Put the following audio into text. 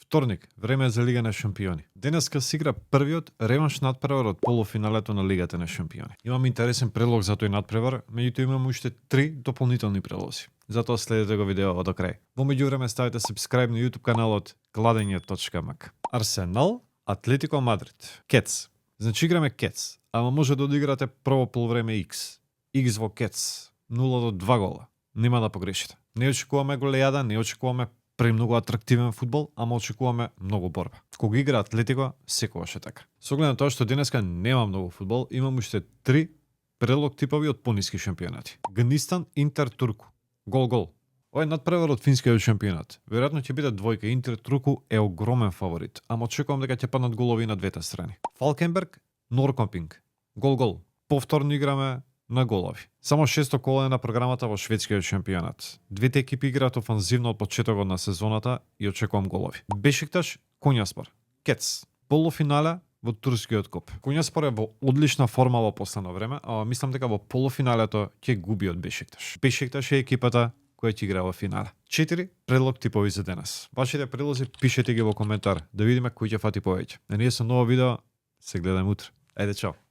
Вторник, време е за Лига на шампиони. Денеска се игра првиот реванш надпревар од полуфиналето на Лигата на шампиони. Имам интересен предлог за тој надпревар, меѓутоа имам уште 3 дополнителни предлози. Затоа следете го видео до крај. Во меѓувреме ставите subscribe на YouTube каналот Кладење.мк. Арсенал, Атлетико Мадрид. Кец. Значи играме Кец, ама може да одиграте прво полувреме X. X во Кец. 0-2 гола. Нема да погрешите. Не очекуваме голејада, не очекуваме премногу атрактивен фудбал, ама очекуваме многу борба. Кога игра Атлетико, секогаш е така. Со оглед на тоа што денеска нема многу фудбал, имам уште 3 предлог типови од пониски шампионати. Гнистан, Интер, Турку. Гол-гол. Ова е надпревар од финскиот шампионат. Веројатно ќе биде двојка. Интер Турку е огромен фаворит, ама очекувам дека ќе паднат голови на двете страни. Фалкенберг, Норкопинг. Гол-гол. Повторно играме на голови. Само 6 кола е на програмата во шведскиот шампионат. Двете екипи играат офанзивно од почетокот на сезоната и очекувам голови. Бешикташ, Конјаспор. Кец. Полуфинале во турскиот коп. Конјаспор е во одлична форма во последно време, а мислам дека во полуфиналето ќе губи од Бешикташ. Бешикташ е екипата која ќе игра во финале. 4 предлог типови за денес. Вашите предлози пишете ги во коментар да видиме кој ќе фати повеќе. А ние со ново видео се гледаме утре. Ајде, чао.